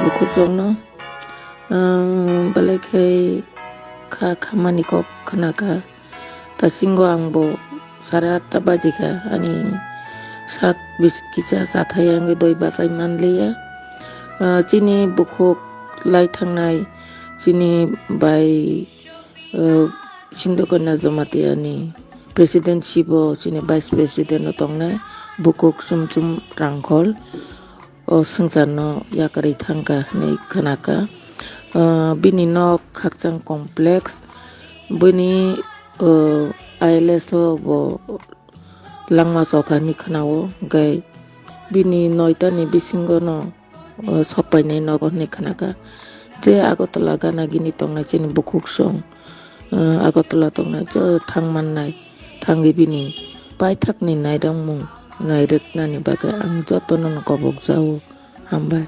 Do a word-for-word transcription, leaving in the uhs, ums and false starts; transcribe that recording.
Bukhuk jokno, um, belai khe kha khamani kok khna kha. Tasingo ang bo sare atta baji kha, ani sak bis kisa sathai ang doi bachai manliya. Ah, chini bukhuk lai thangnai chini bai, ah, Sindhu Kanya Jamatia ni president sibo chini vice president o tongnai bukhuk Sumsum Rangkhol o swngcharno yakarwi thangkha hinwi khnakha. Ah, bini nok Khakchang complex, bini, ah, I L S o bo langma chokha hinwi khnao, hwnkhe bini noita ni bisingo no, ah, sokpainai nogo hinwi khnakha. Je Agartala gana gini tongnai chini bukhuk song, ah, Agartala tongnai je thang mannai, thangwi bini paithakni nairwkmung nairwknani bagwi ang jotono no kobok jao. Hambai.